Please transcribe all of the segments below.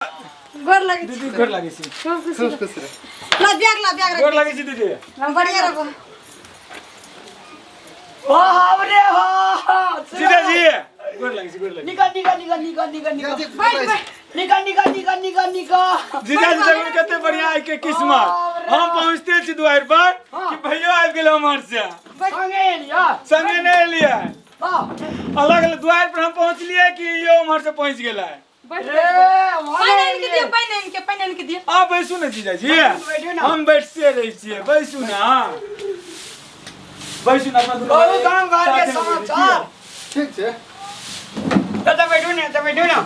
गोर लगै छी। दीदी गोर लागै छी। खूब खुशी। खूब खुश रह। ला बैग, ला बैग। गोर लागै छी दीदी। बढ़िया रहो। ओ हमरे हो। जीजाजी गोर लागै छी, गोर लागै छी। निकल निकल निकल निकल निकल निकल। बैठ बैठ। निकल निकल निकल निकल निकल। जीजाजी देखू कते बढ़िया आइ के किस्मत, हम पहुँचते छी दुआरि पर कि भैयो आबि गेल हमर से। संगे एलिया? संगे नहि एलियै। हाँ। अलग अलग दुआरि पर हम पहुँचलियै कि यो उम्हर से पहुँच गेलै। ए, पानि आनि के दियौ, पानि आनि के, पानि आनि के दियौ। आ बैसू ने जीजाजी। बैठू ने। हम बैठते रहै छियै, बैसू ने, बैसू ने अपना दुनू बहुत भाई गाँव घर के साथे मे बैठै समाचार। छियै। ठीक छै। तऽ बैठू ने, तऽ बैठू ने,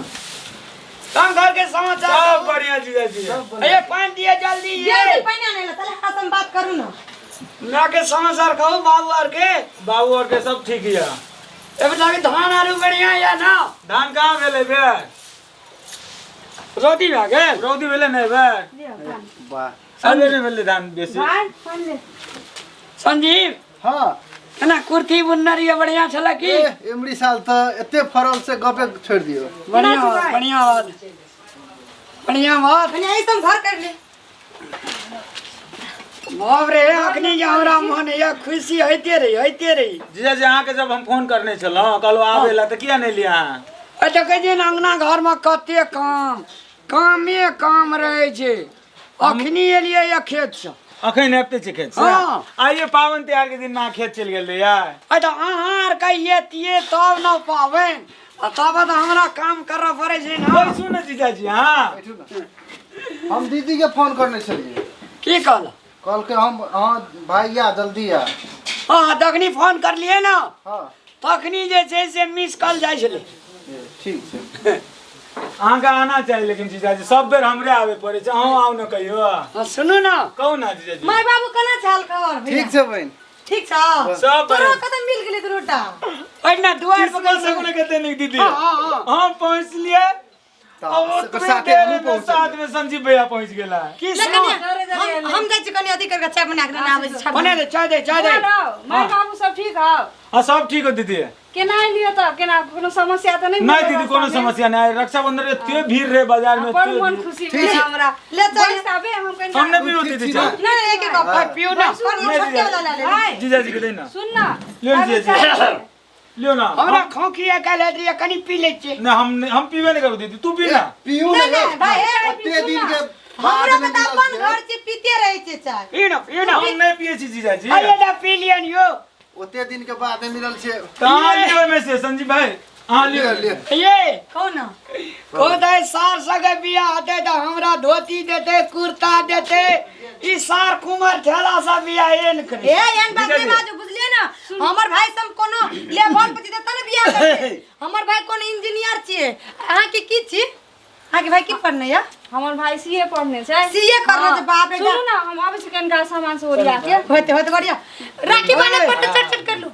गाँव घर के समाचार। सब बढ़िया जीजाजी। अरे पानि दिए जल्दी। दियौ ये ने पानि आनै ला, तले हाथ से बात करू ने। ना के समाचार कहू बाबू आर के। बाबू और के सब ठीक यऽ। ए बेटा, धान आरू बढ़िया या ना? धान कहाँ भेलै बे? रौदी भए गेल। रौदी भेलै नहि बे? वाह। अबे नहि भेलै धान बेसी। भाई पानि ले। संजीव। हाँ। केना कुर्ती बुनने रहियै, बढ़िया छलै की? ए, एमरी साल तऽ एते फड़ल से गपे छोड़ि दियौ। बढ़िया बात, बढ़िया बात, बढ़िया बात। कनि ऐसन घर कर ले। बाप रे, अखनी जे हमरा मन या खुशी होइते रही, होइते रही। जीजाजी, अहाँके जब हम फोन करने छलहुँ, कहलहुँ आबै लए, तऽ किया नहि लियै अहाँ? ए देखै छियै ने, अंगना घरमे कते काम, कामे काम रहै छै। अखनी एलियै या खेतसँ। अखन आबिते छै खेत से? हाँ। आइए पाबनि तिहार के दिन अहाँ खेत चलि गेल रहियै? ए तऽ अहाँ आर कहिए तिये तब न पाबनि, आ तब तऽ हमरा काम करऽ पड़ै छै ने। बैसू ने जीजाजी अहाँ। बैठू ने। हम दीदी के फोन करने छलियै। की कहल? कहलकै हम अहाँ भाई या जल्दी आ। हँ, तखनी फोन करलियै ने? हाँ। तखनी जे छै से मिस कॉल जाइ छलै। ए, ठीक छै। अहाँके आना चाही, लेकिन जीजाजी सब बेर हमरे आबे पड़ै छै, अहूँ आउ ने कहियो। हँ, सुनू ने। कहू ने जीजाजी। माय बाबू केना छाल खबर भैया? ठीक छै बहिन। ठीक छौ? सब तोरो बढ़िया। कतऽ मिल गेलै दुनूटा? ओहिना दुआरि पर। किस्मत से कोनो कते नीक दीदी। हाँ, हाँ, हाँ। हम पहुँचलियै तऽ आ ओकर ओतबे साथे देर हमहूँ मे पहुँचलियै। साथ में संजीव भैया पहुँच गेला। की ले सुनू? कनि, हम जाइ छी कनि अथी करके चाय बना के लेने आबै छी। बने दे, चाय दे, चाय दे। माय बाबू सब ठीक हौ? हाँ, सब ठीक हो दीदी। केना एलियै तऽ? केना, कोनो समस्या तऽ नहि नहीं भेलै दीदी, कोनो रास्तामे? समस्या नहीं। रक्षाबंधन एते भीड़ रहे बाजार में। बड़ एते मन भीड़। खुशी भेल हमरा। ले चल। बैस आबे हम कनि। हम नहीं पीबो दीदी चाय। नहीं नहीं, एक एक कप। आ, पियू ना। कनि नहीं छोटके दीदी। वाला ले ले। भाइ, जीजाजी के दे ना। सुन ना। लियो ने जीजाजी, लियो ना। हमरा खोखी आइ काल्हि कनि पी लै छियै। नहीं, हम पीबे नहीं करू दीदी, तू पी ना। पियू नहीं ने। नहीं भाई, ए, ओते दिन के बाद हमरो नहि के तऽ मिलल अपन छै। घर छै, पीते रहै छै चाय। पियू ना, पियू ना। हम नहीं पिए छी जीजाजी। अरे ना, पी लियन यौ। ओते दिन के बाद नहि मिलल छै। कहाँ लियो ओहिमे से संजीव भाई, अहाँ लियो। लिअ, लिअ। ये कहू ना। कहतै सार सगे बियाह हेतै तऽ हमरा धोती देतै, कुर्ता देतै, ई सार कुमर ठेला से बियाह एहन करै। ए, एहन बात नहीं बाजू, बुझलियै ना? हमर भाई सब कोनो लेवल पर जेतै तब ने बियाह करतै। हमर भाई कोनो इंजीनियर छियै। अहाँके की छी? अहाँके भाई की पढ़ने या? हमर भाई सीए पढ़ने छै। सीए करने छै, बाप रे। सुनू ना, हम आबै छी कनिका सामान सब ओरिया के। होते होते, बढ़िया राखी बान्हे पड़तै, चट चट कर लू।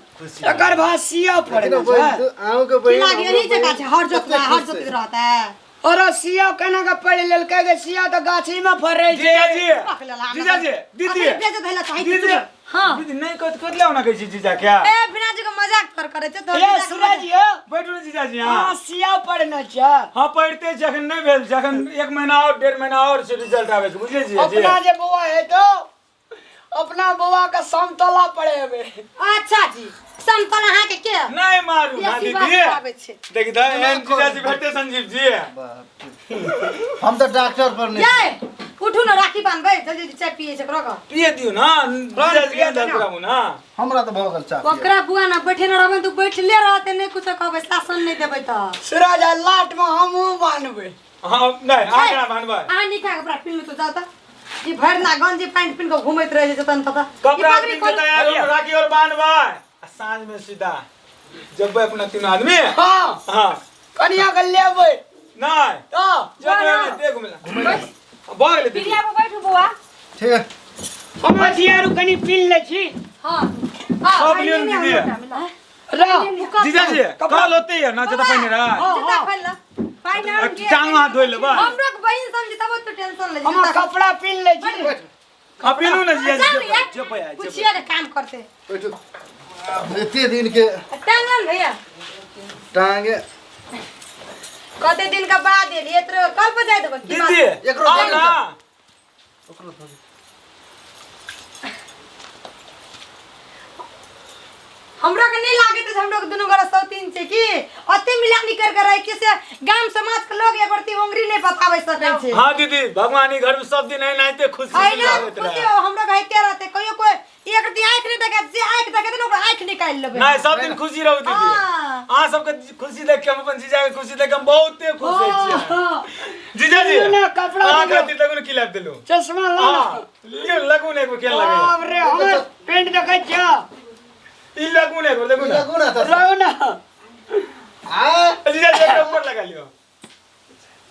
एकर बाद सिया पड़े लेकिन बहिन, अहूँके की बहिन, लागी हमरो यही जगह बहिन छै, हर जोत कते हर खुश जोत छै। रहता है। और सिया केना के पढ़ लेलकै के सिया तऽ गाछी में फड़ै छै। जीजाजी। पकड़ लेला। जीजाजी, दीदी। अखन बेइज्जत भेला चाही। दीदी। हाँ। दीदी, नहीं कत कत ले कहै छी जीजा क्या। ए, बिना जी के मजाक पर करे छै तो। ये सूरज यौ। बैठू ने जीजाजी। अहाँ हाँ। सिया पढ़ने छै? हाँ, पढ़ते छी, अखन नहि भेल छै, अखन एक महीना और 1.5 महीना और छै रिजल्ट आबै के, बुझलियै जीजाजी? अपना जे बौआ हेतौ, अपना बौआ के समतला पढ़ेबै। अच्छा जी, समतल अहाँके के नहीं मारू ना। बेसी बात दीदी आबै छै। देखी तऽ एहन जीजाजी भेटते संजीव जी। बाप रे। हम तऽ डॉक्टर पर नहि। ये उठू ने, राखी बांधबै, जल्दी जल्दी चाय पिए छै ओकरा। पिए दियौ ना जीजाजी के, पिए अंदर कराबू ना। हमरा तऽ भऽ गेल चाह पिअ। ओकरा बुआ ना बैठे न रहबै तऽ बैठले रहते, नहि कुछो कहबै, शासन नहि देबै तऽ। सूरज, आ लाट में हमहूँ बान्हबै। हाँ, नहीं, अहाँ केना बान्हबै? अहाँ नीचा कपड़ा पिन्ह तो जाउ तऽ ई भरि ना गंजी पैंट पिन्ह कऽ घुमैत रहै छै जतन ततऽ। ई कपड़ा पगड़ी पिन्ह के खोलू। तैयार हो, राखी और बान्हबै आ साँझ में सीधा जबै अपना तीनों आदमी। हाँ। हाँ। कनिया के लेबै? नहीं। तऽ जबै देख घुमै ला भऽ गेलै दीदी। पीढ़िया पर बैठू बौआ। ठीक है। हम अथियारू कनि पी लै छी। हाँ हाँ। सब लियौ ने दीदी। र जीजाजी, कल होते है ना जता पहिने रहा। जूता खोलि ल। पानि आर के। टांग हाथ धोइ लेबै। हमरो के बहिन समझी तब तो टेंशन ले। हम कपड़ा पीन लै छी। हाँ, पीनू ने जीजाजी। जाउ ने। जबै आइ, जबै। पुछिए के काम करते। बैठू, एते दिन के टांगन भैया। टांगे। कते दिन के बाद एलिए तो कल पर जाय देबो की बात? दीदी एकरो आओ दे ना। ओकरो धो दे। हमरो के नहीं लागत है हमरो के दुनू गोरा सौतीन छै की अते मिलानी कर कर रहे कि से गाम समाज के लोग एक रती उंगली नहीं बतावे सकै छै। हाँ दीदी, भगवान ई घर में सब दिन एनाहिते खुशी है ना, लागैत खुशी रहे। हमरो के होइते रहते, कहियो कोई एक रती आँखि नहीं देखे, जे आँखि देखे ने ओकरा आँखि निकालि लेबै। नहीं, सब दिन खुशी रहू दीदी। हाँ। अहाँ सबके खुशी देख के हम अपन जीजा के खुशी देख के हम बहुते खुश होइ छियै। जीजा जी, ना, कपड़ा अहाँ दियौ। खातिर लगुन की लाबि देलहुँ? चश्मा ला। हाँ, लियौ, लगुन एक बेर केहन लगैया। बाप रे, हमर पेंट देखै छियै? ई लगुन एक बेर, देखू ना। लगू ना तऽ। रहू ना। आ जीजा जी, एकटा ऊपर लगा लियौ।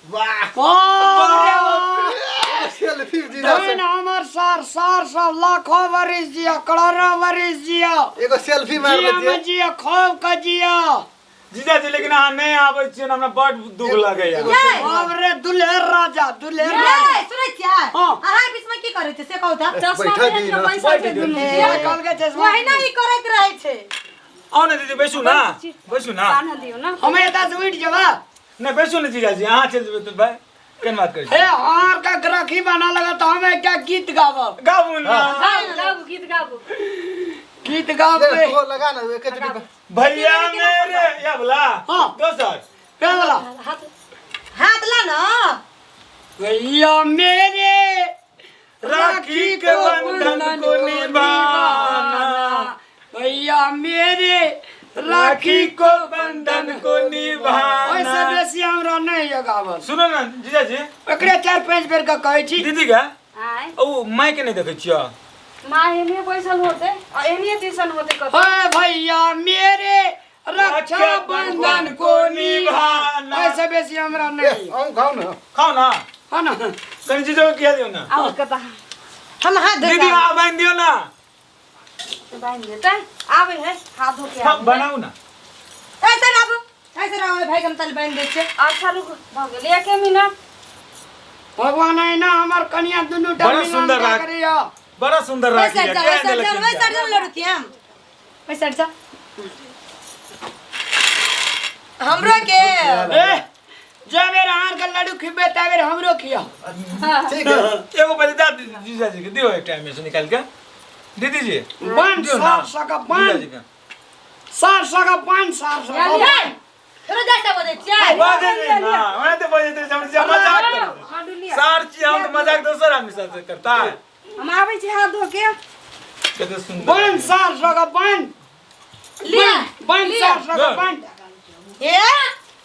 वाह, बाप रे बाप। सेल्फी जीजा से। धन हमर सार सार सब लाखों बरिस जिया, करोड़ों बरिस जिया। एगो सेल्फी मार जिया लेतियै। में जिया, खूब के जिया। जीजा जी, लेकिन अहाँ नहि आबै छियै ने, हमरा बड दुख लगैया। ये, बाप रे, दुल्हे राजा, दुल्हे राजा। ये, सुनै छियै? हाँ। अहाँ बीच में की करै छियै से कहू तऽ। चश्मा बैठा पहिर दी के ना। पैसा छै दुनू के। ये कल के चश्मा। ओहिना ही करैत रहै छै। आउ ने दीदी, बैसू ना, बैसू ना। बान्ह दियौ ना। हम एतऽ से उठि जेबै। नहि बैसू ने जीजाजी, अहाँ चलि जेबै तऽ भाई केहन बात करै हे छी? अहाँ के ग्रखी बना लगा तऽ हम एकटा गीत गाबब। गाबू ना। गाबू, गाबू, गीत गाबू। गीत गाबबै। तो लगा ना एक चुटकी। भैया मेरे या बोला। हाँ। दोसर के वाला? हाथ हाथ ला ना। भैया मेरे राखी के बंधन को निभाना, भैया मेरे राखी को बंधन को ओहिसँ निभाना। बेसी हमरा नहि यऽ गाबल। सुनो ना जीजाजी, एकरे 4-5 बेर के कहै छी। दीदी के आँय। ओ माय के नहि देखै छियै? माँ एहने बैसल होते आ एहने दिसन होते कतौ। हे भैया मेरे रक्षा बंधन को निभाना। ओहिसँ बेसी हमरा नहि। अहूँ खाउ ना। खाउ ना। हाँ ना। कनि जीजो के खिया दियौ ना। आउ कतऽ। हम हाथ धो दीदी के अहाँ बान्हि दियौ ना। बान्हि देतै, आबै है हाथ धो के। हाँ, आबै है। बनाउ ना। ऐसे राबू, ऐसे राबू भाई, हम तल बान्हि दै छियै। अच्छा रुक, भऽ गेल 1 मिनट। भगवान अहिना हमर कनिया दुनू टा बड़ा मिलान सुंदर कऽ राख- करैया। बड़ा सुंदर राखी वैसे है, जा, केहन वैसे देलक जा, हिनका? वैसे जा लड़की हम। वैसे जा। हमरो के ए, जे बेर अहाँ के लड्डू खिबे ते बेर हमरो खिया। ठीक है। एगो पहिले दे जीजाजी के दियौ एकटा एहिमे से निकालि के। दीदी जी बन दियौ ना। सार सका बन। जीजाजी के। सार सका बन, सार सका बन। तोरा जाय से बजै छियै? बजै नहि ना, ओना तऽ बजैत रहै छै, हम जे मजाक करबै। सार छी हम तऽ मजाक दोसर आदमी साथ करता। हम आबै छी हाथ धो के। कते सुंदर। बन सार सका बन। लिया। बन सार सका बन। ए,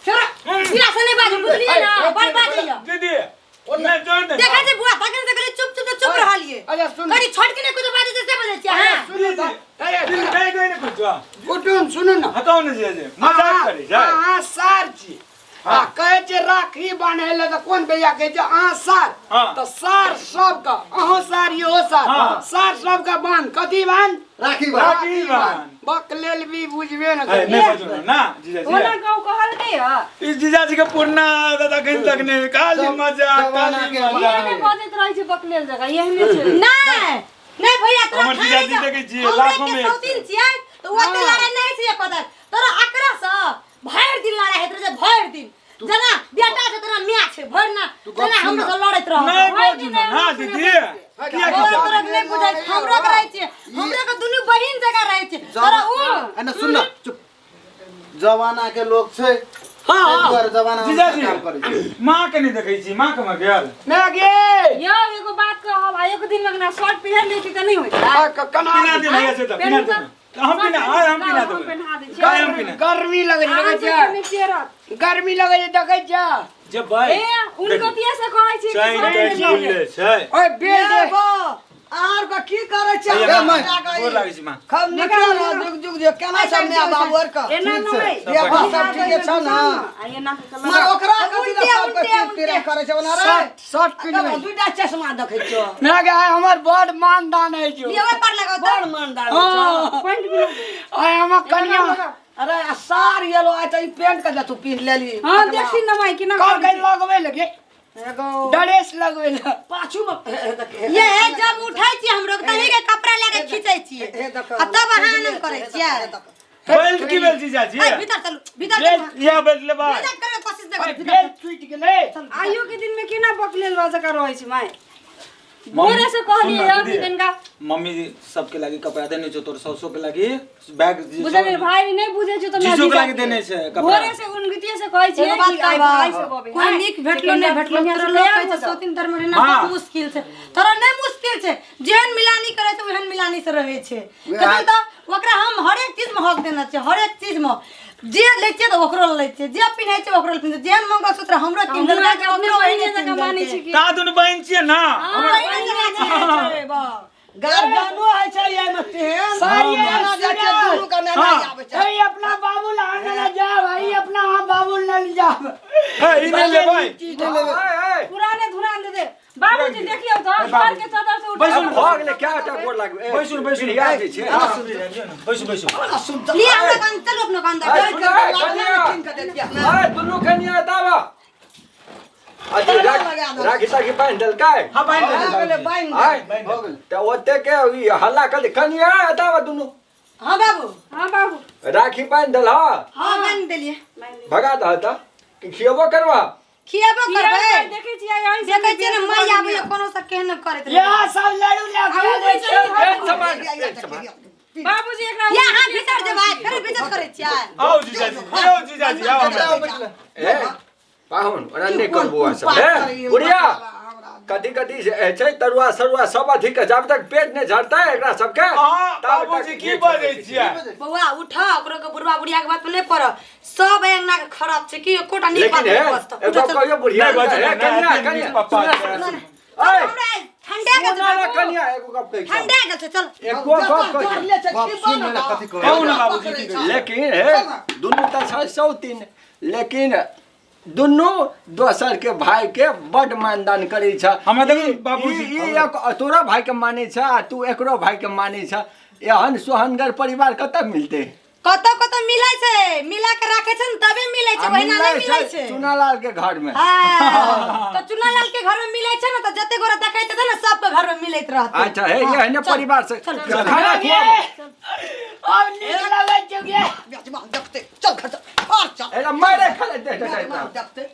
छोड़। बिना से नहीं बाजू, बुझलियै ना? बड़ बाजैया। दीदी, नहि जोड़ दे। देखै छै बुआ, तखन से कहलियै चुप चुप तऽ चुप रहलियै। अच्छा सुन। कनि छोटकी ने कुछ बाजै छै से बजै छियै अहाँ। सुनू तऽ। अरे, दीदी, नहि कोइ नहि कुछो। कुटुम सुनू ना। हटाउ ने जीजाजी, मजाक करै छै। अहाँ सार छी। आ कहै छै राखी बान्है लए तऽ कोन भैया कहै छै अहाँ सार। हाँ। तऽ सार सबके, अहूँ सार इहो सार। हाँ। सार सबके बान्ह, कथी बान्ह? राखी बान्ह। राखी बान्ह। बक लेल भी बुझबे न अरे, करी। नहि बजू ना जीजाजी। ओना गाँव कहलकै हँ। ई जीजाजी के पुरना आदत अखन तक नहि, खाली मजाक, जमाना खाली के मजाक। एहने बजैत रहै छै बकलेल जकाँ, एहने छै। नहि नहि भैया, तोरा हमर खाने जीजाजी के- देखै छियै, हमरे लाखों के में एक सौतीन छियै तऽ ओ ओते लड़ाइ नहि छै एको दिन। तोरा अकरा सँ भरि दिन लड़ाइ होइत रहै छै, भरि दिन। जेना बेटा छै तेना माय छै, भरि ना गप तेना सुन हमरो ना। सँ लड़ैत रहल। नहि बजू ना, ना दीदी, किया तोरा खिसा? तोरा नहि बुझाइ छै, हमरो के रहै छियै, हमरो के दुनू बहिन जकाँ रहै छियै। तोरा उ एने सुन ना, चुप। जमाना के लोग छै। हाँ, ताहि हाँ। दुआरे जमाना अनुसार जीजाजी काम करै छै। माँ के नहि देखै छी, माँ कमर गेल? मैं गे। यौ एगो बात कहब, आ एक दिन में अगर शर्ट पहिर लेती तऽ नहि होइत। आ, केना पिना दे भैया से तऽ पिना दे। हम पिना, आय हम पिना हम देबै। पहिना दै छियै। आय हम पिना। गर्मी लगै छै, अहाँ देखै जे छियै? नहि चेरत। गर्मी लगै छै, देखै छियै? जेबै। ए, उनको तिया से कहै छी कि चैन शर्ट के पहिर ले। झूले छै। ओए बेल दे। आर के की करै छै? भैया, ए, माय, गोर लागै छी माँ। खब निकल रह जुग जुग जे केना सब माय बाबू आर के। एना ठीक छै। नहि। सब ये बढ़िआँ। सब ठीके छौ ना? आ एना के कलर। मगर ओकरा कथी उल्टे, लए सबके उल्टे, तीर उल्टे। तीरा करै छै ओना रे? शर्ट शर्ट पिन्हबै। दुईटा चश्मा देखै छियौ। मैं गे, आइ हमर बड़ मानदान है जो। लिअ, ओहि पर लगाउ तऽ। बड़ मानदान छौ। हाँ। पैंट भी आइ हमर कनिया अरे आ सार येलो आइ तऽ ई पेंट के जे तू पिन्ह लेली। हां देखी न माई केना कल के लगबै लगे, एगो ड्रेस लगबै लगे। पाछू मे हे देख, हे ये जब उठै छियै हमरो के तही के कपड़ा लए के खींचै छियै हे देख। आ तब अहाँ आनंद करै छियै। बेल्ट की बेल्ट जीजाजी? ए, भीतर चलू, भीतर चलू। बेल्ट, या बेल्ट लेबै। बेइज्जत करैके कोशिश नहि बेल टूटि गेलै। आइयो के दिन में केना बकलेल जका रहै छै माय? भोरे से कहलिए सुन ना कि दीदी। कनिका मम्मी सबके लागी कपड़ा देने छौ, तोर सौसो के लागी बैग बुझलिए भाई नहीं बुझै छै त जीजो के लागी देने छै कपड़ा। भोरे से उनगतिये से कहै छियै एगो बात कि आइ कहबा, भाई से बबे कोई नीक भेटलो नहीं भेटलो, तोरा लोग कहै छै सौतीन धर्म रहना हाँ। बहुत मुश्किल छै, तोरा नहीं मुश्किल छै, जेहन मिलानी करै छै ओहन मिलानी से रहै छै। कखन तऽ ओकरा हम हरेक चीज में हक देने छियै, हरेक चीज में जे लै छियै तऽ ओकरो लै छियै, जे पिन्है छै ओकरो पिन्है छै, जेहन मंगलसूत्र हमरो कीन देलकै हमरा अपने ओकरो बहिने ओहने जकाँ कीन मानै देलकै। छी कि ता दुनू बहिन छियै ना? गार्जियनो होइ छै एहिमे तेहन सारी केना जाइ छै दुनू के नहि हाँ। आबै छै। हे अपना बाबुल आंगन जाब, हे अपना अहाँ बाबुल नहि जाब। हे, ई नहि लेबै। पुराने धुरान दे दे बाबूजी, देखियौ तऽ घर के चादर से उठा बैसू ने। भऽ गेलै, क्या टा गोर लागबै? बैसू ने, बैसू ने। बिरिया जे छै। बैसू बैसू। लिअ हमरा कान, चलू अपना कान दऽ। ए, सुन, ए, कनिया। कीन के देतियै। ए, दुनू कनिया दाबा अथी राखी ताखी बान्हि देलकै? हाँ, बान्हि भऽ देलकै। गेलै, बान्हि आँय? भऽ गेलै। तऽ ओते के ई हल्ला कर कनिया दाबा दुनू। हाँ बाबू। हाँ बाबू। राखी बान्हि देलह? हाँ बान्हि देलियै। भगा दह तऽ कि खियबो करबा? खिएबो करबै। देखै छियै अहीं देखै छियै ने माय आबैया कोनो से केहन करैत रहै। यहाँ सब लड़ू लगा दै छै। पेट सम्हार, पेट सम्हार। बाबूजी एकरा या अहाँ भीतर जेबै फेर बेइज्जत करै छियै। आओ जीजाजी, आओ जीजाजी, आओ हमरा। आओ बैठ ले। ए पाहुन, ओना नहि कर बौआ सब। हे बुढ़िया, कथी कथी छै तरुआ सरुआ सब अथी के जाब तक पेट नहि झड़तै एकरा सबके अहाँ ताब तक बाबूजी की नहि बजै छोड़ै छियै? बौआ उठा, ओकरो के बुढ़वा बुढ़िया के बात पर नहि पड़, सब अंगना के खराब छै कि एकोटा नीक बात लेकिन नहि हे बजतौ। एगो उठो, चल। कहियो बुढ़िया नहि बजू, हे नहि, कनिया एते कनिया नीक पप्पा सुना, छै। सुना, चल, ए, हमरा ठंडा गेल सुना छै ने बाबू। कनिया एगो गप कहै छौ। ठंडा गेल छै, चल। एको गप कहै छौ। बाप सुन ने कथी कहै कहू ने बाबूजी की कहै लेकिन हे दुनू तऽ छै सौतीन, लेकिन दुनू दोसर के भाई के बड मानदान करै छ। हमरा देखू बाबूजी। ई तोरा भाई के मानै छ आ तू एकरो भाई के मानै छ। एहन सोहनगर परिवार कतऽ मिलतै? कतऽ कतऽ मिलै छै, मिला के राखै छै ने तबे मिलै छै, आ ओहिना नहि मिलै मिलै छै छै। चुनालाल के घर में। हाँ, तऽ चुनालाल के घर में मिलै छै ने तऽ जते गोरा देखैत हेतै ने सबके घर में मिलैत रहतै। अच्छा हे एहने चल, परिवार से चल, खाना खुआब। अब नीक लगै छै गे। देखते चल घर चल और चल एकरा मारे खाले दे दे दे। देखते।